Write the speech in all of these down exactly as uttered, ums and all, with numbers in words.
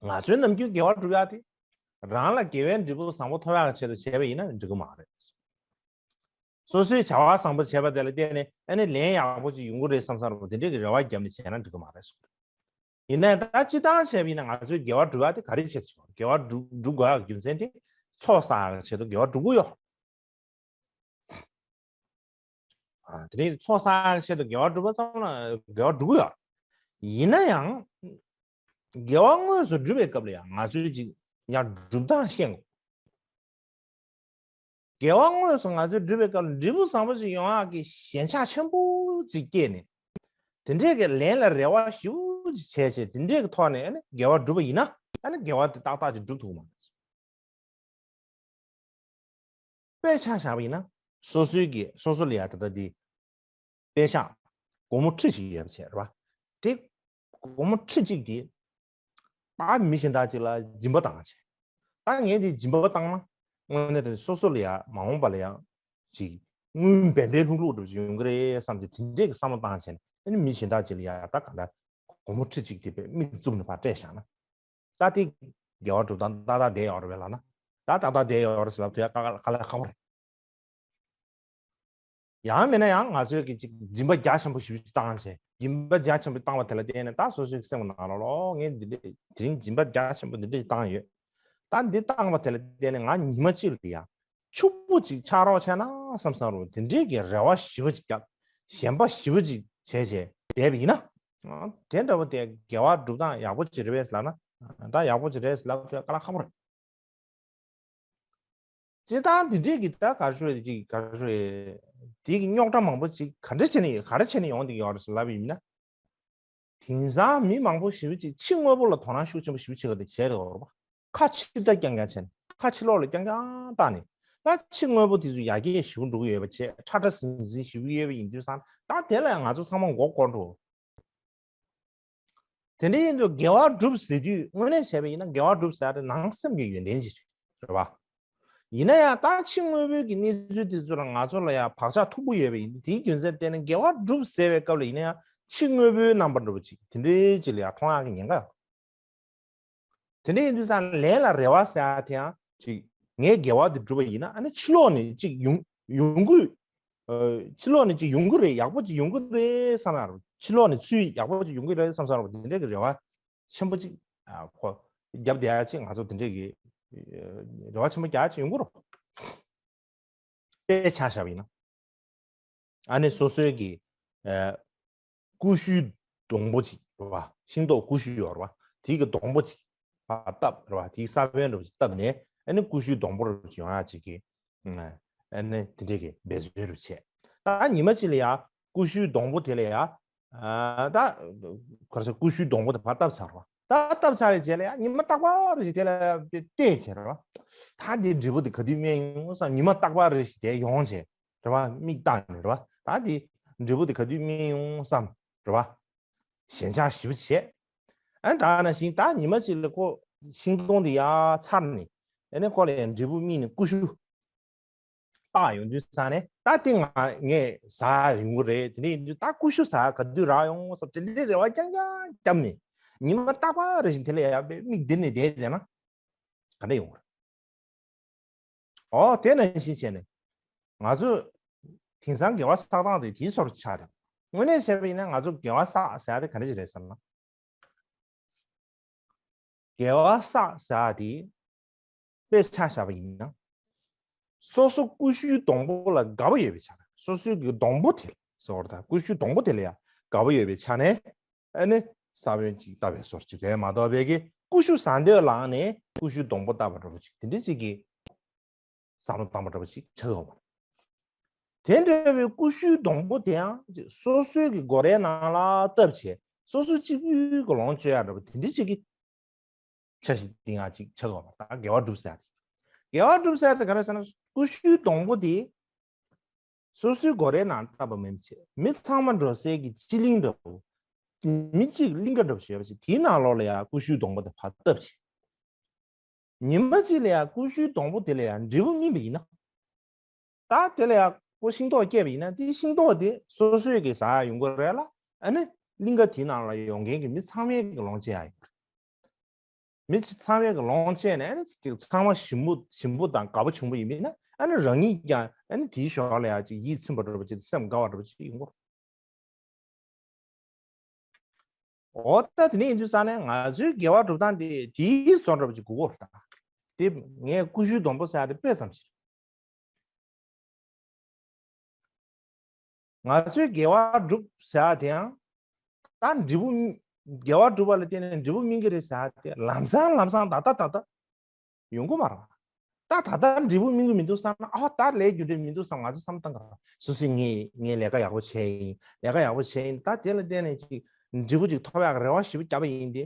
ང་ཚོའི་ནམ་རྒྱུན་དགེ་བ་སྒྲུབ་ཡག་དེ་རང་ལ་དགེ་བའི་འབྲས་བུ་བཟང་པོ་ཐོབ་ཡག་གི་ཆེད་དུ་བྱས་པ་ཡིན་ན་འགྲིག་གི་མ་རེད། སོ་སོའི་བྱ་བ་བཟང་པོ་བྱས་པ་དེ་ལ་བརྟེན་ནས་ཨ་ནི་ལན་ཡག་པོ་ཅིག་ཡོང་གི་རེད་བསམ་བསམ་རུ་དེ་འདྲས་ཀྱི་རེ་བ་བརྒྱབ་ནས་བྱས་ན་འགྲིག་གི་མ་རེད་གསུངས། ཡིན་ནའི་ད་སྤྱིར་བཏང་བྱས་པ་ཡིན་ན་ང་ཚོས་དགེ་བ་སྒྲུབ་ཡག་དེ་ག་རེ་བྱེད་ཆོག་དགེ་བ་སྒྲུབ་སྒྲུབ་དགོས་ཡག་གི་རྒྱུ་མཚན་དེ་ཚོགས་བསགས་ཡག་གི་ཆེད་དུ་དགེ་བ་སྒྲུབ་ཀྱི་ཡོད། དེ་རིང་ཚོགས་བསགས་ཆེད་དུ་དགེ་བ་སྒྲུབ་པ་ཙམ་ལ་དགེ་བ་སྒྲུབ་ཀྱི་ཡོད། ཡིན་ན་ཡང་། དགེ་བ་དངོས་སུ་སྒྲུབ་པའི་སྐབས་ལ་ཡང་ང་ཚོས་ཅིག་ཡང་སྒྲུབ་སྟངས་ཤེས་དགོས། དགེ་བ་དངོས་སུ་ང་ཚོས་སྒྲུབ་པའི་སྐབས་ལ་འབྲས་བུ་བཟང་པོ་ཅིག་ཡོང་ཡག་གི་ཞེན་ཆགས་ཆེན་པོ་ཅིག་སྐྱེས་ནས། དེ་འདྲས་ཀྱི་ལན་ལ་རེ་བ་ཞེ་པོ་ཅིག་བྱས་བྱས་དེ་འདྲས་ཀྱི་ཐོག་ནས་ཨ་ནི་དགེ་བ་སྒྲུབ་པ་ཡིན་ན་ཨ་ནི་དགེ་བ་དེ་ཏག་ཏག་ཅིག་སྒྲུབ་ཐུབ་ཀྱི་མ་རེད། དཔེ་ཆ་བཞག་པ་ཡིན་ན་སོ་སོའི་གི་སོ་སོ་ལ་ཡ་ད་ལྟ་དེ་དཔེ་ཆ་སྒོར་མོ་ཁྲི་གཅིག་ཡོད་པ་བྱས་རེད་བ། དེ་སྒོར་མོ་ཁྲི་གཅིག་དེ་ད་མི་གཞན་དག་ཅིག་ལ་སྦྱིན་པ་བཏང་བྱས། ད་ངས་དེ་སྦྱིན་པ་བཏང་ན་དངོས་གནས་དེ་སོ་སོ་ལ་ཡ་མ་འོངས་པ་ལ་ཡ་ཅིག་དངུལ་འབེལ་འབེལ་ལྷུག་ལྷུག་འདྲ་པོ་ཅིག་ཡོང་གི་རེད་བསམ་སྟེ་དེ་འདྲས་ཀྱི་བསམ་བློ་བཏང་བྱས་ནས་ཨ་ནི་མི་གཞན་དག་ཅིག་ལ་ཡ་ད་ག་ད་སྒོར་མོ་ཁྲི་གཅིག་དེ་དཔེ་མིག་བཙུམ་ནས་ཕར་སྤྲད་བཞག་ན། ད་དེ་དགེ་བ་སྒྲུབ་སྟངས་ཏག་ཏག་བསྡད་ཡོད་རེད་པས་ལབ་ན། ད་ཏག་ཏག་བསྡད་ཡོད་རེད་ཟེར་ལབ་ཐུབ་ཡག་དཀའ་ལས་ཁག་པོ་རེད། ཡང་མིན་ན་ཡང་ང་ཚོས་ཀྱི་ཅིག་སྦྱིན་པ་རྒྱ་ཆེན་པོ་ཞེ་པོ་ཅིག་བཏང་བྱས། སྦྱིན་པ་རྒྱ་ཆེན་པོ་བཏང་བ་དེ་ལ་བརྟེན་ནས་ད་སོ་སོའི་སེམས་ནང་ལ་ལོ་ངས་འདི་འདྲ་དེ་རིང་སྦྱིན་པ་རྒྱ་ཆེན་པོ་འདི་འདྲ་ཞིག་བཏང་ཡོད། ད་འདི་བཏང་བ་དེ་ལ་བརྟེན་ནས་ང་ཉི་མ་གཅིག་ལ་ཡ་ཕྱུག་པོ་ཅིག་ཆགས་རོགས་བྱས་ན་བསམ་བསམ་རུ་དེ་འདྲས་ཀྱི་རེ་བ་ཞེ་པོ་ཅིག་བརྒྱབ། ཞེན་པ་ཞེ་པོ་ཅིག་བྱས་བྱས་བསྡད་པ་ཡིན་ན། དེ་འདྲ་པོ་དེ་དགེ་བ་སྒྲུབ་སྟངས་ཡག་པོ་ཅིག་རེད་པས་ལབ་ན། ད་ཡག་པོ་ཅིག་རེད་ལབ་ཐུབ་ཡག་དཀའ་ལས་ཁག་པོ་རེད། སྤྱིར་བཏང་འདི་འདྲས་ཀྱི་ད་ག་རེ་ཞུ་ཡས་ཅིག་ག་རེ་ཞུ་ཡས། དེ་གི་རྙོག་དྲ་མང་པོ་ཅིག་ག་འདྲ་བྱས་ནས་ཡོད་ག་རེ་བྱས་ནས་ཡོང་བསྡད་ཀྱི་ཡོད་རེད་ཟེར་ལབ་པ་ཡིན་ན། དེང་སང་མི་མང་པོ་ཞེ་པོ་ཅིག་ཕྱི་དངོས་པོ་ལ་དོ་སྣང་ཤུགས་ཆེན་པོ་ཞེ་པོ་ཅིག་བྱས་འདུག་རེད་པ། ཁ་ཕྱིར་བལྟ་རྐྱང་རྐྱང་བྱས་ནས་ཁ་ཕྱི་ལོགས་ལ་རྐྱང་རྐྱང་བལྟས་ནས་ད་ཕྱི་དངོས་པོ་དེ་ཚོ་ཡར་རྒྱས་ཞེ་པོ་འགྲོ་གི་ཡོད་པ་བྱས་ཁྲ་ཁྲ་ཟིང་ཟིང་ཞེ་པོ་ཡོད་པ་ཡིན་དུས་ཙང་ད་དེ་ལ་ཡང་ང་ཚོ་ཚང་མ་མགོ་སྐོར་འགྲོ། དེ་འདྲ་ཡིན་དུས་དགེ་བ་སྒྲུབ་ཟེར་དུས་དངོས་གནས་བྱས་པ་ཡིན་ན་དགེ་བ་སྒྲུབ་ཟེར་ཡ་དེ་ནང་སེམས་ཀྱི་ཡོན་ཏན་ཅིག་རེད་བ། ཡིན་ན་ཡང་ད་ཕྱི་དངོས་པོའི་གི་གནས་ཚུལ་དེ་ཚོ་ལ་ང་ཚོ་ལ་ཡང་བག་ཆགས་མཐུག་པོ་ཡོད་པ་ཡིན་དུས་དེའི་རྒྱུ་མཚན་བརྟེན་ནས་དགེ་བ་སྒྲུབ་ཟེར་བའི་སྐབས་ལ་ཡིན་ན་ཡང་ཕྱི་དངོས་པོའི་རྣམ་པ་འདྲ་པོ་ཅིག་དེ་འདྲའི་ཅིག་ལ་ཡང་མཐོང་ཡག་གི་ཉེན་ཁ་ཡོད། དེ་འདྲ་ཡིན་དུས་ཙང་ལན་ལ་རེ་བ་ཟེར་ཡ་དེ་ཡང་ཅིག་ངས་དགེ་བ་དེ་བསྒྲུབས་པ་ཡིན་ན་ཨ་ནི་ཕྱི་ལོགས་ནས་ཅིག་ཡོང་ཡོང་གི། ཨ། ཕྱི་ལོགས་ནས་ཅིག་ཡོང་གི་རེད། ཡག་པོ་ཅིག་ཡོང་གི་རེད་བསམ་ཡ་རེད། ཕྱི་ལོགས་ནས་ཚུར་ཡག་པོ་ཅིག་ཡོང་གི་རེད་བསམ་ས་རེད། དེ་འདྲ་གི་རེ་བ་ཆེན་པོ་ཅིག་ཨ། ཁོ་རྒྱབ་བསྡད་ཡ་ཅིག་ང་ཚོ་དེ་འདྲ་གི་རེ་བ་ཆེན་པོ་རྒྱག་ཅིག་ཡོང་གི་རེད། དཔེ་ཆ་བཞག་པ་ཡིན་ན། ཨ་ནི་སོ་སོའི་གི་ཨ། ཀུ་ཤུའི་སྡོང་པོ་ཅིག་རེད་བ། ཤིང་ཏོག་ཀུ་ཤུ་ཡོད་རེད་བ། དེའི་གི་སྡོང་པོ་ཅིག་ཕར་བཏབ་རེད་བ། དེའི་ས་བོན་འདྲ་པོ་ཅིག་བཏབ་ནས་ཨ་ནི་ཀུ་ཤུའི་སྡོང་པོ་འདྲ་པོ་ཅིག་ཡོང་ཡ་ཅིག་གི་ཨ་ནི་དེ་འདྲས་ཀྱི་འབད་རྩོལ་རེ་བྱས། ད་ཉི་མ་གཅིག་ལ་ཡ་ཀུ་ཤུའི་སྡོང་པོ་དེ་ལ་ཡ། ཨ། ད་ག་རེ་ཟེར། ཀུ་ཤུའི་སྡོང་པོ་དེ་ཕར་བཏབ་ཚར་བ། ད་བཏབ་ཚར་བའི་རྗེས་ལ་ཡ་ཉི་མ་རྟག་པར་རེ་བཞིན་དེ་ལ་ཡ་བལྟས་བྱས་རེད་བ། ད་འདི་འབྲས་བུ་དེ་ག་དུས་སྨིན་ཡོང་བསམ། ཉི་མ་རྟག་པར་རེ་བཞིན་དེ་ཡོང་བྱས་རེད་བ། མིག་བཏང་ནས་རེད་བ། ད་འདི་འབྲས་བུ་དེ་ག་དུས་སྨིན་ཡོང་བསམ་རེད་བ། ཞེན་ཆགས་ཞེ་པོ་བྱས། ཨ། ད་ནང་བཞིན་ད་ཉི་མ་གཅིག་ལ་ཁོ་ཤིང་སྡོང་དེ་ཡར་ཚར་ནས་ཨ་ནི་ཁོ་ལ་ཡང་འབྲས་བུ་སྨིན་ནས་ཀུ་ཤུ་བཏགས་ཡོང་དུས་ཙང་ནས་ད་དེ་ང་ངས་ཟ་ཡོང་གི་རེད། དེ་འདྲ་ཡིན་དུས་ད་ཀུ་ཤུ་ཟ་ག་དུས་རག་ཡོང་བསམ་དེ་འདྲའི་རེ་བ་རྐྱང་རྐྱང་བརྒྱབ་ནས་ཉི་མ་རྟག་པར་རེ་བཞིན་དེ་ལ་ཡར་དཔེ་མིག་བསྡིར་ནས་བསྡད་བསྡད་ན་ག་འདྲ་ཡོང་གི་རེད། ཨོ། དེ་ནང་བཞིན་བྱས་ནས་ང་ཚོ་དེང་སང་དགེ་བ་བསགས་སྟངས་དེ་དེའི་བཟོ་འདྲ་ཆགས་བསྡད། དངོས་གནས་བྱས་པ་ཡིན་ན་ང་ཚོ་དགེ་བ་བསགས་ཟེར་ཡ་དེ་ག་འདྲ་ཞིག་རེད་ཟེར་ན། དགེ་བ་བསགས་ཟེར་ཡ་དེ་དཔེ་ཆ་བཞག་པ་ཡིན་ན། སོ་སོ་ཀུ་ཤུའི་སྡོང་པོ་ལ་དགའ་པོ་ཡོད་པའི་ཆ་ནས། སོ་སོའི་གི་སྡོང་པོ་དེ་ཟེར་བ་དང་ཀུ་ཤུའི་སྡོང་པོ་དེ་ལ་ཡང་དགའ་པོ་ཡོད་པའི་ཆ་ནས། ཨ་ནི་ས་བོན་ཅིག་བཏབ་པའི་བཟོ་འདྲ་ཅིག་རེད་མ་གཏོགས་པའི་གི་ཀུ་ཤུ་ཟ་འདོད་ལངས་ནས་ཀུ་ཤུའི་སྡོང་པོ་བཏབ་པ་འདྲ་པོ་ཅིག་དེ་འདྲ་ཅིག་གི་བསམ་བློ་བཏང་པ་འདྲ་པོ་ཅིག་ཆགས་ཡོང་བ་རེད། དེ་འདྲ་བའི་ཀུ་ཤུའི་སྡོང་པོ་དེ་ཡང་སོ་སོའི་གི་སྒོ་རའི་ནང་ལ་བཏབ་བྱས་སོ་སོ་གཅིག་པུའི་གི་ལོངས་སྤྱོད་ཡ་འདྲ་པོ་དེ་འདྲ་ཅིག་གི་འཆར་གཞི་འདི་ཡང་ཅིག་ཆགས་ཡོང་བ་རེད། ད་དགེ་བ་སྒྲུབ་ཟེར་ཡ་དེ། དགེ་བ་སྒྲུབ་ཟེར་ཡ་དེ་ག་རེ་ཟེར་ན་ཀུ་ཤུའི་སྡོང་པོ་དེ་སོ་སོའི་སྒོ་རའི་ནང་བཏབ་པ་མིན་བྱས་མི་ཚང་མ་འགྲོ་སའི་གི་སྤྱི་གླིང་འདྲ་པོ། མི་གཅིག་གླིང་ག་འདྲ་པོ་ཞིག་ཡོད་པ་ཅིག་དེའི་ནང་ལོགས་ལ་ཡང་ཀུ་ཤུའི་སྡོང་པོ་དེ་ཕར་བཏབ་བྱས། ཉི་མ་གཅིག་ལ་ཡང་ཀུ་ཤུའི་སྡོང་པོ་དེ་ལ་ཡང་འབྲས་བུ་སྨིན་པ་ཡིན་ན། ད་དེ་ལ་ཡང་ཁོ་ཤིང་ཏོག་སྐྱེས་པ་ཡིན་ན་དེ་ཤིང་ཏོག་དེ་སོ་སོས་གི་ཟ་ཡ་ཡོང་གི་རེད་ལ། ཨ་ནི་གླིང་ག་དེའི་ནང་ལ་ཡོང་མཁན་གི་མི་ཚང་མས་གི་ལོངས་སྤྱད་ཡ་ཡོང་གི་རེད། མི་ཚང་མས་གི་ལོངས་སྤྱད་ནས་ཨ་ནི་ཅིག་ཚང་མ་ཞིམ་པོ་ཞིམ་པོ་དང་དགའ་པོ་བྱུང་པོ་ཡིན་མིན་ན། ཨ་ནི་རང་ཉིད་ཀྱང་ཨ་ནི་དེའི་ཞོར་ལ་ཡང་ཅིག་ཡིད་ཚིམ་པ་འདྲ་པོ་ཅིག་སེམས་དགའ་བ་འདྲ་པོ་ཅིག་ཡོང་གི་རེད། འོ་ད་དེ་ནས་ཡིན་དུས་ཙང་ནས་ང་ཚོའི་དགེ་བ་སྒྲུབ་སྟངས་དེ་དེའི་བཟོ་འདྲ་པོ་ཅིག་དགོས་ཀྱི་རེད་ད། དེ་ངས་ཀུ་ཤུའི་སྡོང་པོ་ཟེར་ཡ་དེ་དཔེ་ཙམ་ཞིག་རེད། ང་ཚོའི་དགེ་བ་སྒྲུབ་ཟེར་ཡ་དེ་ཡང་ད་འབྲས་བུ་དགེ་བ་སྒྲུབ་པ་ལ་བརྟེན་ནས་འབྲས་བུ་སྨིན་གྱི་རེད་ཟེར་ཡ་དེ་ལམ་སང་ལམ་སང་ད་ལྟ་ད་ལྟ་ཡོང་གི་མ་རེད། ད་ད་ལྟ་འབྲས་བུ་སྨིན་གྱི་མི་འདུག་བསམ་ན། ཨ་ད་ལས་རྒྱུ་འབྲས་མི་འདུག་བསམ། ང་ཚོ་བསམ་བཏང་ག་སོ་སོས་ངས་ངས་ལས་ཀ་ཡག་པོ་བྱས་ཡིན། ལས་ཀ་ཡག་པོ་བྱས་ཡིན། ད་དེ་ལ་བརྟེན་ནས་ཅིག་འབྲས་བུ་ཅིག་ཐོབ་ཡག་གི་རེ་བ་ཞེ་པོ་བརྒྱབ་པ་ཡིན་ཏེ།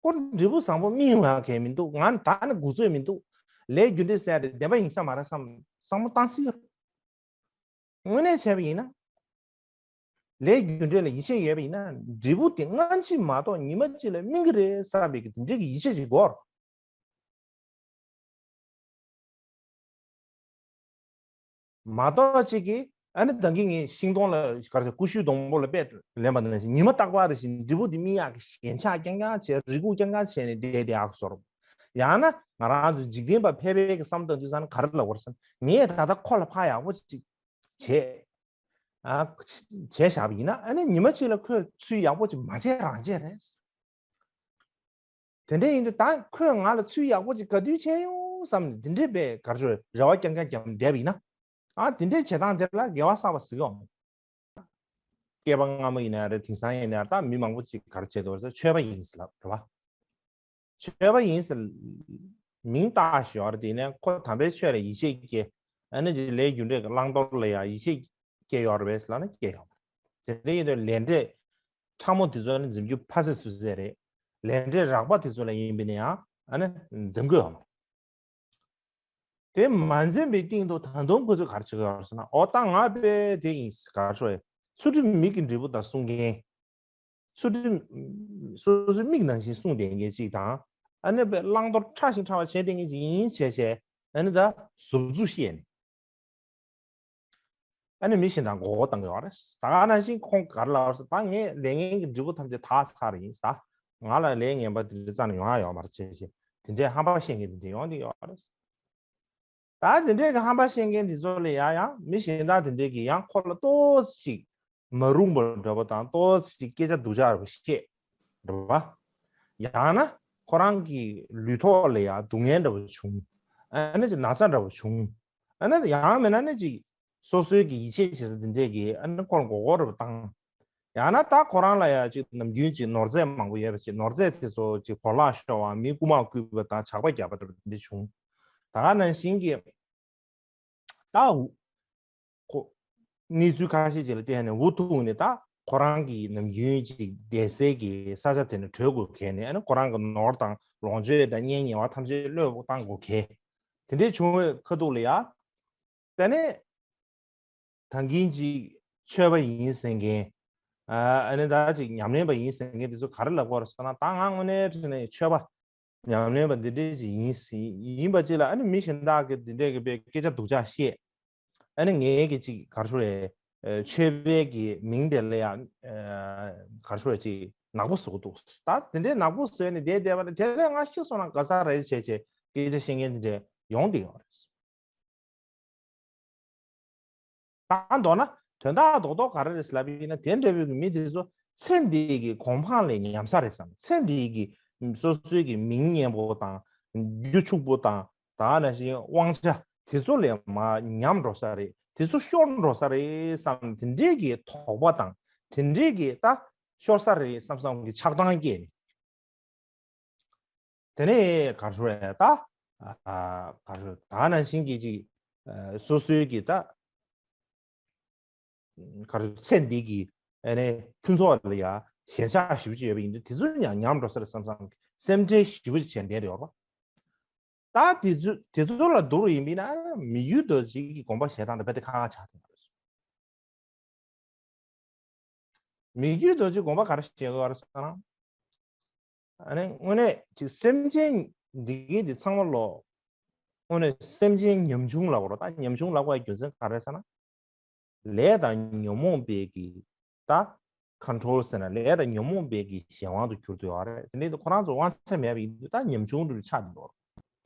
ཁོ་འབྲས་བུ་བཟང་པོ་སྨིན་ཡོང་ཡག་གང་ཡང་མི་འདུག་ང་ད་ནི་འགོ་ཚོད་མི་འདུག་ལས་རྒྱུ་འབྲས་ཟེར་ཡ་དེ་བདེན་པ་ཡིན་ས་མ་རེད་བསམ། བསམ་བློ་བཏང་སྲིད་ཀྱི་རེད། དངོས་གནས་བྱས་པ་ཡིན་ན། ལས་རྒྱུ་འབྲས་ལ་ཡིད་ཆེས་ཡོད་པ་ཡིན་ན། འབྲས་བུ་དེ་སྔ་ཕྱི་མ་གཏོགས་ཉི་མ་གཅིག་ལ་སྨིན་གྱི་རེད་བསམ་པའི་གི་དེ་འདྲའི་གི་ཡིད་ཆེས་ཅིག་དགོས། མ་གཏོགས་ཅིག་གིས་ཨ་ནི་ད་གིན་ངས་ཤིང་སྡོང་ལ་ག་རེ་ཟེར། ཀུ་ཤུའི་སྡོང་པོ་ལ་དཔེ་ལེན་པ་ནང་བཞིན། ཉི་མ་རྟག་པར་རེ་བཞིན་འབྲས་བུ་དེ་སྨིན་ཡག་གི་ཞེན་ཆགས་རྐྱང་རྐྱང་བྱས། རེ་སྒུག་རྐྱང་རྐྱང་བྱས་ནས་བསྡད་བསྡད་ཡག་བཟོ་འདྲ། ཡང་ན་ང་རང་ཚོ་འཇིག་རྟེན་པ་ཕལ་པའི་གི་བསམ་བཏང་དུས་ཙང་ནས་ག་རེ་ལབ་དགོས་རེད་ཟེར་ན། ངས་ད་ལྟ་ཁོ་ལ་ཕར་ཡག་པོ་ཅིག་བྱས། ཨ། བྱས་བཞག་པ་ཡིན་ན། ཨ་ནི་ཉི་མ་གཅིག་ལ་ཁོས་ཚུར་ཡག་པོ་ཅིག་མ་བྱས་རང་བྱས་རེད། དེ་འདྲ་ཡིན་དུས་ད་ཁོས་ང་ལ་ཚུར་ཡག་པོ་ཅིག་ག་དུས་བྱས་ཡོང་བསམ་ནས་དེ་འདྲའི་པའི་ག་རེ་ཟེར། རེ་བ་རྐྱང་རྐྱང་བརྒྱབ་བསྡད་པ་ཡིན་ན། ཨ། དེ་འདྲའི་བྱེད་སྟངས་དེ་ལ་དགེ་བ་བསགས་པ་ཟེར་གྱི་ཡོད་མ་རེད། སྐྱེས་པ་སྔ་མ་ཡིན་ན་རེད། དེང་སང་ཡིན་ན་རེད། ད་མི་མང་པོ་ཅིག་ག་རེ་བྱེད་འདུག་ཟེར། ཆོས་པ་ཡིན་ཟེར་ལབ་རེད་བ། ཆོས་པ་ཡིན་ཟེར་མིང་བཏགས་ཞོར་དེ་ནས་ཁོ་དམ་པའི་ཆོས་ལ་ཡིད་ཆེས་སྐྱེ། ཨ་ནི་ཅིག་ལས་རྒྱུ་འབྲས་ཀྱི་བླང་དོར་ལ་ཡང་ཡིད་ཆེས་སྐྱེ་ཡོད་རེད་པས་ལབ་ན་སྐྱེ་ཡོད་མ་རེད། དེ་འདྲ་ཡིན་དུས་ལས་འབྲས་ཕྲ་མོ་དེ་ཚོ་ནི་འཛེམ་རྒྱུ་ཕ་ཚད་སུ་ཚད་རེད། ལས་འབྲས་རགས་པ་དེ་ཚོ་ལ་ཡིན་པས་ན་ཡང་ཨ་ནི་འཛེམ་དགོས་ཡོད་མ་རེད། དེ་མ་འཛེམ་པའི་སྟེང་དུ་ད་དུང་ཁོ་ཚོས་ག་རེ་བྱེད་ཀྱི་ཡོད་རེད་ཟེར་ན། འོ་ད་ང་དཔེ་དེ་ཡིན་ཟེར། ག་རེ་ཟེར། ཚུལ་ཁྲིམས་མིག་གི་འབྲས་བུ་དང་སྲུང་མཁན། ཚུལ་ཁྲིམས་སོ་སོའི་མིག་ནང་བཞིན་སྲུང་བསྡད་མཁན་ཅིག་དང་། ཨ་ནི་དཔེ་བླང་དོར་ཕྲ་ཞིང་ཕྲ་བ་བྱས་བསྡད་མཁན་ཅིག་ཡིན་བྱས་བྱས། ཨ་ནི་ད་ཟུར་འཛུལ་བཤད་ནས། ཨ་ནི་མི་གཞན་དག་མགོ་སྐོར་བཏང་གི་ཡོད་རེད། ད་ག་ནང་བཞིན་ཁོང་ག་རེ་ལབ་རེད་ཟེར། ད་ངས་ལས་ངན་གྱི་འབྲས་བུ་ཐམས་ཅད་དག་ཚར་ཡིན་ཟེར། ད་ང་ལ་ལས་ངན་པ་དེ་འདྲ་རྩ་ནས་ཡོང་ཡ་ཡོད་མ་རེད་ཅེས་བྱས། དེ་འདྲའི་ཧམ་པ་བཤད་མཁན་དེ་འདྲ་ཡོང་གི་ཡོད་རེད། ད་དེ་འདྲའི་གི་ཧམ་པ་བཤད་མཁན་དེ་ཚོ་ལ་ཡང་ཡང་མི་གཞན་དག་དེ་འདྲའི་གི་ཡང་ཁོ་ལ་ཏོག་ཙམ་ཅིག་མ་རུང་བ་འདྲ་པོ་དང་། ཏོག་ཙམ་ཅིག་སྐད་ཆ་སྡུག་ཅག་འདྲ་པོ་བཤད་འདྲ་པོ། ཡང་ན་ཁོ་རང་གི་ལུས་ཐོག་ལ་ཡང་སྡུག་བསྔལ་འདྲ་པོ་བྱུང་། ཨ་ནི་ཅིག་ན་ཚ་འདྲ་པོ་བྱུང་། ཨ་ནི་ཡང་མིན་ན་ནི་ཅིག་སོ་སོའི་གི་ཡིད་ཆེས་བྱེད་ས་དེ་འདྲས་ཀྱིས་ཨ་ནི་ཁོ་ལ་མགོ་སྐོར་རེ་བཏང་། ཡང་ན་ད་ཁོ་རང་ལ་ཡང་ཅིག་ནམ་རྒྱུན་ཅིག་ནོར་རྫས་མང་པོ་ཡོད་པ་ཅིག། ནོར་རྫས་དེ་ཚོ་ཅིག་བོར་བརླག་ཤོར་བ། མིས་རྐུ་མ་རྐུས་པ་དང་ཇག་པ་བརྒྱབ་པ་འདྲ་པོ་དེ་འདྲ་བྱུང་། ད་ག་ནང་བཞིན་གྱི་ད་འུ་ཁོ་གནས་ཚུལ་ཁ་ཤས་ཅིག་ལ་བརྟེན་ནས་འུ་ཐུག་ནས། ད་ཁོ་རང་གི་ནམ་རྒྱུན་ཅིག་བསྡད་སའི་གི་ས་ཆ་དེ་ནས་བྲོས་དགོས་གལ་ནས། ཨ་ནི་ཁོ་རང་གི་ནོར་དང་ལོངས་སྤྱོད་དང་གཉེན་ཉེ་བ་ཐམས་ཅད་བློས་བཏང་དགོས་གལ། དེ་འདྲས་བྱུང་བའི་ཁ་ཐུག་ལ་ཡ། དེ་ནས་ད་གིན་ཅིག་ཆོས་པ་ཡིན་ཟེར་མཁན། ཨ་ནི་ད་ཅིག་ཉམས་ལེན་པ་ཡིན་ཟེར་མཁན་དེ་ཚོ་ག་རེ་ལབ་ཀྱི་ཡོད་རེད་ཟེར་ན། ད་ང་དངོས་གནས་དྲང་གནས་ཆོས་པ་ཉམས་ལེན་པ་འདི་འདྲས་ཅིག་ཡིན་ཟེར། ཡིན་པ་ཅིག་ལ་ཨ་ནི་མི་གཞན་དག་གིས་འདི་འདྲས་ཀྱི་དཔེ་སྐད་ཆ་སྡུག་ཅག་བཤད། ཨ་ནི་ངའི་གི་ཅིག་ག་རེ་ཞུ་རེད། ཆོས་པའི་གི་མིང་དེ་ལ་ཡང་ག་རེ་ཞུ་རེད། ཅིག་ནག་པོ་བཟོ་གི་འདུག་ད་དེ་འདྲའི་ནག་པོ་བཟོས་ནས་བསྡད་བསྡད་པ་ནི། དེ་ལས་ང་ཤི་སོང་ན་ག་ས་རེད་བྱས་བྱས་སྐད་ཆ་བཤད་མཁན་དེ་འདྲས་ཡོང་བསྡད་ཡོད་རེད། ད་མདོར་ན་དོན་དག་རྡོག་རྡོག་ག་རེ་རེད་ལབ་ཡིན་ན། དེ་འདྲ་བའི་མི་དེ་ཚོ་ཚེ་འདིའི་གི་གོ་འཕང་ལས་ཉམས་ས་རེད་བསམ། ཚེ་འདིའི་གི་སོ་སོའི་གི་མིང་སྙན་པོ་དང་། རྒྱུ་ཕྱུག་པོ་དང་། ད་ནང་བཞིན་དབང་ཆ་དེ་ཚོ་ལས་མར་ཉམས་འགྲོ་ས་རེད། དེ་ཚོ་ཤོར་འགྲོ་ས་རེད་བསམ། དེ་འདྲའི་གི་དོགས་པ་དང་། དེ་འདྲའི་གི་ད་ཤོར་ས་རེད་བསམ་བསམ་གི་ཆགས་སྡང་སྐྱེས་ནས། དེ་ནས་ག་རེ་ཞུ་རེད། ད་ཨ་ག་རེ་ཞུ། ད་ནང་བཞིན་གྱི་ཅིག་སོ་སོའི་གི་ད་ག་རེ་ཞུ། ཚེ་འདི་གི་ཨ་ནི་ཕུན་ཚོགས་ལ་ཡ་ཞེན་ཆགས་ཞེ་པོ་ཅིག་ཡོད་པ་ཡིན་དུས། དེ་ཚོ་ཡང་ཉམས་འགྲོ་ས་རེད་བསམ་བསམ་གི་སེམས་ཁྲལ་ཞེ་པོ་ཅིག་བྱས་བསྡད་ཡོད་རེད་པ། ད་དེ་ཚོ་དེ་ཚོ་ལ་བསྡུར་ཡིན་པ་ཡིན་ན། མི་བསྐྱོད་རྡོ་རྗེ་གི་དགོངས་པ་བཞེས་སྟངས་དེ་རྦད་དེ་ཁག་ཁག་ཆགས་བསྡད་ཡོད་རེད། མི་བསྐྱོད་རྡོ་རྗེ་དགོངས་པ་ག་རེ་བཞེས་ཀྱི་ཡོད་རེད་ཟེར་ན། ཨ་ནི་དངོས་གནས་ཅིག་སེམས་ཅན་འདི་གའི་འདི་ཚང་མ་ལོ། དངོས་གནས་སེམས་ཅན་ཉམ་ཆུང་ལབ་དགོས་རེད། ད་ཉམ་ཆུང་ལབ་དགོས་ཡ་རྒྱུ་མཚན་ག་རེ་རེད་ཟེར་ན། ལས་དང་ཉོན་མོངས་པའི་གི་ད་ ཁོན་ཊོལ་ཟེར་ན་ལས་དང་ཉོན་མོངས་པའི་གི་གཞན་དབང་དུ་གྱུར་ཏེ་ཡོད་རེད། དེ་འདྲའི་ཁོ་རང་ཚོ་དབང་ཆ་མེད་པ་ཡིན་དུས་ད་ཉམ་ཆུང་འདྲ་ཆགས་ཏེ་འདུག་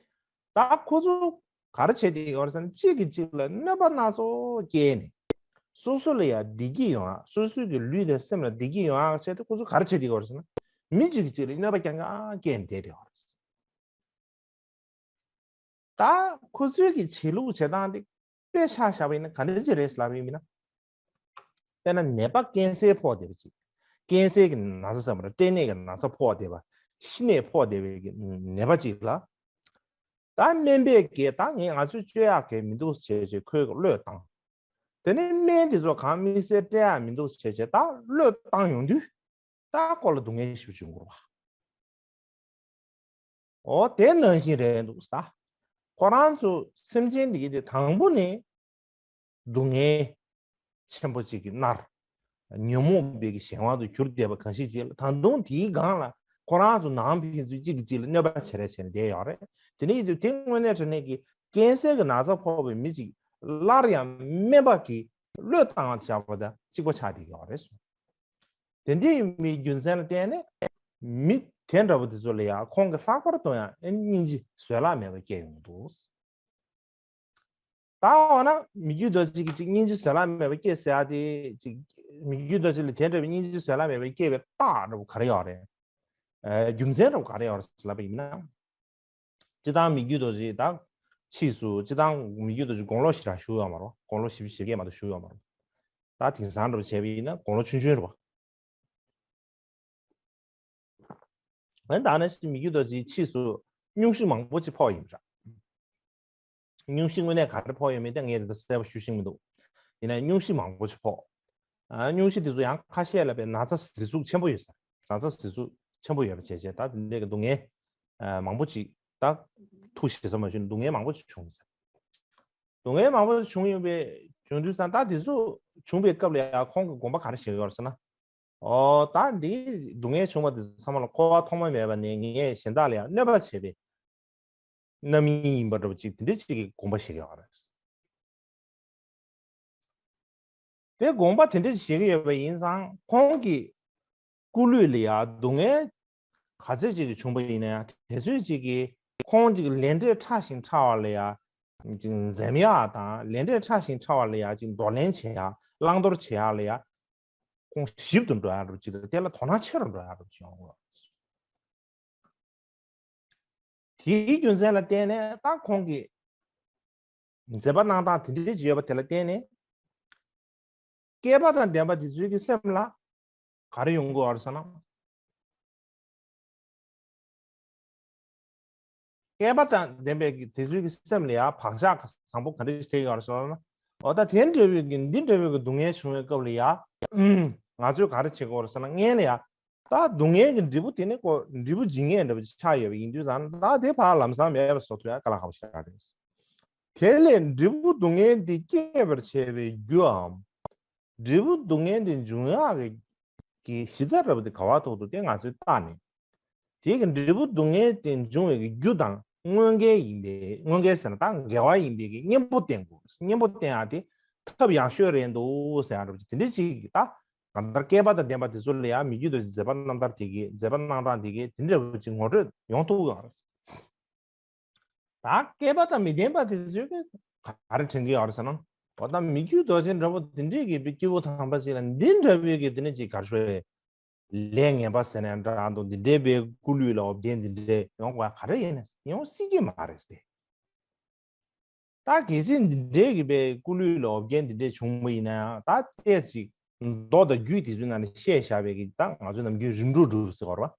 ད་ཁོ་ཚོ་ག་རེ་བྱེད་དེ་ཡོད་རེད་ཟེར་ན། གཅིག་གིས་གཅིག་ལ་གནོད་པ་སྣ་ཚོགས་བསྐྱལ་ནས། སོ་སོ་ལ་ཡང་བདེ་སྐྱིད་ཡོང་ཡག་སོ་སོའི་གི་ལུས་དང་སེམས་ལ་བདེ་སྐྱིད་ཡོང་ཡག་ཆེད་དུ་ཁོ་ཚོ་ག་རེ་བྱེད་དེ་ཡོད་རེད་ཟེར་ན། མི་གཅིག་གིས་གཅིག་ལ་གནོད་པ་རྐྱང་རྐྱང་བསྐྱལ་ནས་བསྡད་དེ་ཡོད་རེད། ད་ཁོ་ཚོའི་གི་བྱེད་ལུགས་བྱེད་སྟངས་དེ་དཔེ་ཆ་བཞག་པ་ཡིན་ན་ག་འདྲ་ཅིག་རེད་ལབ་ཡིན་ན། དཔེར་ན་ནད་པ་ཀན་སར་ཕོག་བསྡད་པ་ཅིག་ཀན་སར་གྱི་ན་ཚ་ཟེར་བ་རེད། སྐྲན་ནད་ཀྱི་ན་ཚ་ཕོག་བསྡད་པ། ཤི་ནད་ཕོག་བསྡད་པའི་གི་ནད་པ་ཅིག་ལ། ད་སྨན་པས་གིས་ད་ངས་ང་ཚོས་བཅོས་ཡག་གི་མི་འདུག་བྱས་བྱས་ཁོའི་གློས་བཏང་། དེ་ནས་སྨན་དེ་ཚོ་གང་དམིགས་བསལ་སྤྲད་ཡག་མི་འདུག་བྱས་བྱས་ད་གློས་བཏང་ཡོང་དུས། ད་ཁོ་ལ་སྡུག་བསྔལ་ཞེ་པོ་ཅིག་འཁོར་བ། འོ་དེ་ནང་བཞིན་རེད་འདུག་ས། ཁོ་རང་ཚོ་སེམས་ཅན་འདི་གི་དེ་དང་པོ་ནས་སྡུག་བསྔལ་ཆེན་པོ་ཅིག་གི་མནར། ཉོན་མོངས་པའི་གི་གཞན་དབང་དུ་གྱུར་བསྡད་པ་གང་ཞིག་ཅིག་ལ། ད་དུང་དེའི་སྒང་ལ་ཁོ་རང་ཚོ་ནང་ཕན་ཚུན་གཅིག་གིས་གཅིག་ལ་གནོད་པ་བྱེད་རེས་བྱས་ནས་བསྡད་ཡོད་རེད། དེ་ནས་ཡིན་དུས་དེ་དངོས་གནས་དྲང་གནས་ཀྱི་ཀན་སར་གྱི་ན་ཚ་ཕོག་པའི་མི་ཅིག་སླར་ཡང་སྨན་པ་གིས་གློས་བཏང་བ་བཞག་པ་དང་གཅིག་པ་ཆགས་བསྡད་ཡོད་རེད་གསུངས། དེ་འདྲ་ཡིན་པའི་རྒྱུ་མཚན་ལ་བརྟེན་ནས་མི་དེ་འདྲ་པོ་དེ་ཚོ་ལ་ཡང་ཁོང་གིས་ལྷག་པར་དུ་ཡང་སྙིང་རྗེ་བཟོད་གླགས་མེད་པ་སྐྱེས་ཡོང་གི་འདུག་ད་འོ་ན་མི་རྒྱུད་རྡོ་རྗེ་གིས་ཅིག་སྙིང་རྗེ་བཟོད་གླགས་མེད་པ་སྐྱེས་ཟེར་ཡ་དེ་ཅིག་མི་རྒྱུད་རྡོ་རྗེ་ལ་དེ་འདྲ་བའི་སྙིང་རྗེ་བཟོད་གླགས་མེད་པ་སྐྱེས་པའི་རྟགས་འདྲ་པོ་ག་རེ་ཡོད་རེད། ཨ། རྒྱུ་མཚན་འདྲ་པོ་ག་རེ་ཡོད་རེད་ལབ་པ་ཡིན་ན། སྤྱིར་བཏང་མི་རྒྱུད་རྡོ་རྗེ་ད་ཕྱིས་སུ་སྤྱིར་བཏང་མི་རྒྱུད་རྡོ་རྗེ་དགུང་ལོ་ཞེ་དྲག་བཞུགས་ཡོད་མ་རེད། དགུང་ལོ་བཞི་བཅུ་ཞེ་བརྒྱད་མ་གཏོགས་བཞུགས་ཡོད་མ་རེད། ད་དེང་སང་འདྲ་པོ་བྱས་པ་ཡིན་ན་དགུང་ལོ་ཆུང་ཆུང་རེད་པ། ཨ་ནི་ད་ནི་མི་རྒྱུད་རྡོ་རྗེ་ཕྱིས་སུ་སྙུང་གཞི་མང་པོ་ཅིག་ཕོག་ཡིན་པ་འདྲ། སྙུང་གཞི་དངོས་གནས་ག་རེ་ཕོག་ཡོད་མེད་དེ་ངས་དེ་ལྟར་གསལ་པོ་ཞུ་ཤེས་མི་འདུག་ཡིན་ན་སྙུང་གཞི་མང་པོ་ཞིག་ཕོག་ཨ། སྙུང་གཞི་དེ་ཚོ་ཡང་ཁ་ཤས་ལ་དཔེ་ན་ཚ་ཟིལ་ཟུག་ཆེན་པོ་ཡོད་ས། ན་ཚ་ཟིལ་ཟུག་ཆེན་པོ་ཡོད་པ་བྱས་བྱས་ད་དེ་འདྲའི་གི་སྡུག་བསྔལ་ཨ། མང་པོ་ཅིག་ད་ཐུག་ཞེ་ས་མ་ཞུ་ནས་སྡུག་བསྔལ་མང་པོ་ཅིག་བྱུང་ས། སྡུག་བསྔལ་མང་པོ་ཅིག་བྱུང་ཡོད་པའི་བྱུང་དུས་ཙང་ད་དེ་ཚོ་བྱུང་པའི་སྐབས་ལ་ཡང་ཁོང་གི་དགོངས་པ་ག་རེ་བཞེས་ཡོད་རེད་ཟེར་ན། ཨོ་ད་འདི་སྡུག་བསྔལ་བྱུང་བ་དེ་ཚོ་ཚང་མ་ལ་འཁོར་བ་ཐོག་མ་མེད་པ་ནས་ངས་གཞན་དག་ལ་ཡང་གནོད་པ་བྱས་པའི་རྣམ་སྨིན་ཡིན་པ་འདྲ་པོ་ཅིག་དེ་འདྲ་ཅིག་གི་དགོངས་པ་བཞེས་ཀྱི་ཡོད་རེད། དེ་དགོངས་པ་དེ་འདྲ་ཅིག་བཞེས་ཀྱི་ཡོད་པ་ཡིན་ཙང་ཁོང་གི་སྐུ་ལུས་ལ་ཡང་སྡུག་བསྔལ་ག་ཚོད་ཅིག་གི་བྱུང་པ་ཡིན་ན་ཡང་དེ་ཚོད་ཅིག་གི་ཁོང་ཅིག་ལས་འབྲས་ཕྲ་ཞིང་ཕྲ་བ་ལ་ཡང་ཅིག་འཛེམ་ཡག་དང་ལས་འབྲས་ཕྲ་ཞིང་ཕྲ་བ་ལ་ཡང་ཅིག་འདོར་ལེན་བྱེད་ཡག་བླང་དོར་བྱེད་ཡག་ལ་ཡང་ཁོང་ཞིབ་ཏུ་འགྲོ་ཡག་འདྲ་པོ་ཅིག་དང་དེ་ལ་དོ་སྣང་ཆེ་རུ་འགྲོ་ཡག་འདྲ་པོ་ཅིག་ཡོང་གི་ཡོད། དེའི་རྒྱུ་མཚན་ལ་བརྟེན་ནས་ད་ཁོང་གིས་མཛད་པ་གནང་སྟངས་དེ་འདྲ་ཅིག་ཡོད་པ་དེ་ལ་བརྟེན་ནས་བསྐལ་པ་དང་ལྡན་པ་དེ་ཚོའི་གི་སེམས་ལ་ག་རེ་ཡོང་གི་ཡོད་རེད་ཟེར་ན། བསྐལ་པ་དང་ལྡན་པའི་གི་དེ་ཚོའི་གི་སེམས་ལ་ཡང་བག་ཆགས་བཟང་པོ་ག་འདྲ་ཞིག་སྐྱེ་ཡོད་རེད་ཟེར་ན། འོ་ད་དེ་འདྲ་བའི་གི་འདི་འདྲ་བའི་གི་སྡུག་བསྔལ་བྱུང་བའི་སྐབས་ལ་ཡང་ང་ཚོས་ག་རེ་བྱེད་དགོས་རེད་ཟེར་ན། སྔོན་ལ་ཡང་ད་སྡུག་བསྔལ་གྱི་འབྲས་བུ་དེ་ནི་ཁོ་འབྲས་བུ་འབྱིན་མཁན་འདྲ་པོ་ཅིག་ཆགས་ཡོད་པ་ཡིན་དུས་ཙང་ད་དེ་ཕར་ལམ་སང་མེད་པ་བཟོ་ཐུབ་ཡ་དཀའ་ལས་ཁག་པོ་ཞིག་རེད། དེ་ལས་འབྲས་བུ་སྡུག་བསྔལ་འདི་སྐྱེད་པར་བྱེད་པའི་རྒྱུའམ། འབྲས་བུ་སྡུག་བསྔལ་འདི་འབྱུང་ཡག་གི་གི་གཞི་རྩ་འདྲ་པོ་དེ་ག་བ་ཐོག་ཏུ་དེ་ང་ཚོས་བལྟས་ནས། དེ་གི་འབྲས་བུ་སྡུག་བསྔལ་དེ་འབྱུང་བའི་གི་རྒྱུ་དང་མངོན་འགལ་ཡིན་པའི་མངོན་འགལ་ཟེར་ན་ད་འགལ་བ་ཡིན་པའི་གི་གཉེན་པོ་བསྟེན་དགོས། གཉེན་པོ་བསྟེན་ཡག་དེ་ཐབས་ཡག་ཤོས་རེད་འདུག་ཟེར་ཡག་འདྲ་པོ་ཅིག་དེ་འདྲ་ཅིག་ད་གང་ལྟར་བསྐལ་པ་དང་ལྡན་པ་དེ་ཚོ་ལ་ཡང་མི་རྒྱུད་དུ་མཛད་པ་རྣམ་ཐར་དེ་གི་མཛད་པ་གནང་སྟངས་དེ་གི་དེ་འདྲ་པོ་ཅིག་ངོ་སྤྲོད་ཡོང་ཐུབ་ཀྱི་ཡོད་རེད། ད་བསྐལ་པ་དང་མི་ལྡན་པ་དེ་ཚོས་ག་རེ་དྲན་གྱི་ཡོད་རེད་ཟེར་ན། འོ་ད་མི་རྒྱུད་རྡོ་རྗེ་འདྲ་པོ་དེ་འདྲས་ཀྱི་སྐྱེས་བུ་དམ་པ་ཅིག་ལ་འདི་འདྲ་བའི་གི་དེ་ནས་ཅིག་ག་རེ་ཞུ་བའི་ལས་ངན་པ་ཟེར་ནས་འདྲ་འདུག་འདི་འདྲའི་པའི་སྐུ་ལུས་ལ་འོ་བརྒྱལ་འདི་འདྲས་ཡོང་བ་ག་རེ་ཡིན་ན་ཡོང་སྲིད་ཀྱི་མ་རེད་ཟེར། ད་གལ་སྲིད་འདི་འདྲའི་གི་པའི་སྐུ་ལུས་ལ་འོ་བརྒྱལ་འདི་འདྲས་བྱུང་བ་ཡིན་ན་ཡང་ད་ལྟས་ཅིག་མདོ་དང་རྒྱུད་དེ་ཚོའི་ནང་ནས་བཤད་བཞག་པའི་གི་ད་ང་ཚོ་ནམ་རྒྱུན་རིམ་གྲོ་སྒྲུབ་ཟེར་བ་རེད་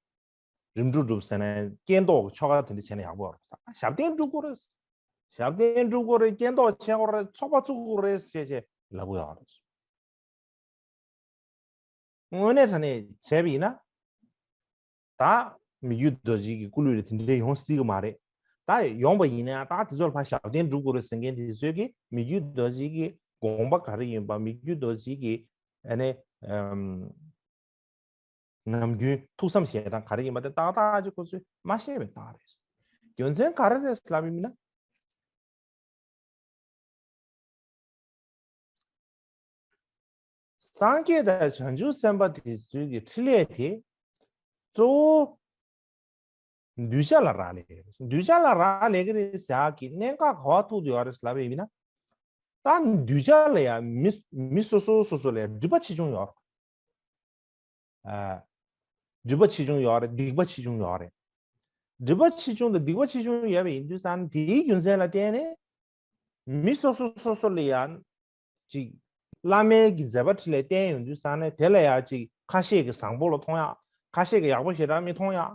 བ། རིམ་གྲོ་སྒྲུབ་ཟེར་ནས་རྐྱེན་ཟློག་གི་ཆོ་ག་དེ་འདྲ་བྱས་ན་ཡག་པོ་ཡོད་རེད། ཞབས་བརྟན་སྒྲུབ་དགོས་རེད། ཞབས་བརྟན་སྒྲུབ་དགོས་རེད། རྐྱེན་ཟློག་བྱེད་དགོས་རེད། ཚོགས་པ་བཙུགས་དགོས་རེད་ཅེས་བྱས་ལབ་གི་ཡོད་རེད། དངོས་གནས་དྲང་གནས་བྱས་པ་ཡིན་ན། ད་མི་རྒྱུད་རྡོ་རྗེ་གི་སྐུ་ལུས་ལ་དེ་འདྲའི་ཡོང་སྲིད་གི་མ་རེད། ད་ཡོང་པ་ཡིན་ན་ཡང་ད་དེ་ཚོ་ལ་ཕར་ཞབས་བརྟན་སྒྲུབ་དགོས་རེད་ཟེར་མཁན་དེ་ཚོས་ཀྱི་མི་རྒྱུད་རྡོ་རྗེ་གི་དགོངས་པ་ག་རེ་ཡིན་པ། མི་རྒྱུད་རྡོ་རྗེ་གི་ཨ་ནི་ཨམ། ནམ་རྒྱུན་ཐུགས་བསམ་བཞེས་སྟངས་ག་རེ་ཡིན་པ་དེ་ཏག་ཏག་ཅིག་ཁོ་ཚོས་མ་ཤེས་པའི་རྟགས་རེད། རྒྱུ་མཚན་ག་རེ་རེད་ལབ་ཡིན་ན། སངས་རྒྱས་དང་བྱང་ཆུབ་སེམས་དཔའ་དེ་ཚོའི་གི་འཕྲིན་ལས་དེ་གཙོ་བོ་གདུལ་བྱ་ལ་རག་ལས་ཀྱི་རེད། གདུལ་བྱ་ལ་རག་ལས་ཀྱི་རེད་ཟེར་ཡག་གི་གནད་འགག་ག་པར་ཐུག་བསྡད་ཡོད་རེད་ལབ་པ་ཡིན་ན། ད་གདུལ་བྱ་ལ་ཡང་མི་མི་སོ་སོ་སོ་སོ་ལ་ཡང་སྒྲིབ་པ་ཆེ་ཆུང་ཡོད་རེད། ཨ། སྒྲིབ་པ་ཆེ་ཆུང་ཡོད་རེད། སྡིག་པ་ཆེ་ཆུང་ཡོད་རེད། སྒྲིབ་པ་ཆེ་ཆུང་དང་སྡིག་པ་ཆེ་ཆུང་ཡོད་པ་ཡིན་དུས་ཙང་དེའི་རྒྱུ་མཚན་ལ་བརྟེན་ནས་མི་སོ་སོ་སོ་སོ་ལ་ཡང་ཅིག་བླ་མའི་གི་མཛད་པ་འཕྲིན་ལས་བསྟན་ཡོང་དུས་ཙང་ནས་དེ་ལ་ཡང་ཅིག་ཁ་ཤས་ཀྱི་བཟང་པོ་ལ་མཐོང་ཡག་ཁ་ཤས་ཀྱི་ཡག་པོ་ཞེ་དྲག་མི་མཐོང་ཡག་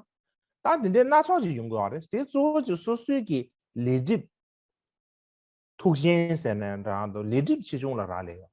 ད་དེ་འདྲའི་སྣ་ཚོགས་ཅིག་ཡོང་གི་ཡོད་རེད། དེ་གཙོ་བོ་ཅིག་སོ་སོའི་གི་ལས་སྒྲིབ། ཐུགས་རྗེ་ཟེར་ནས་འདྲ་འདུག་ལས་སྒྲིབ་ཆེ་ཆུང་ལ་རག་ལས་ཡོད།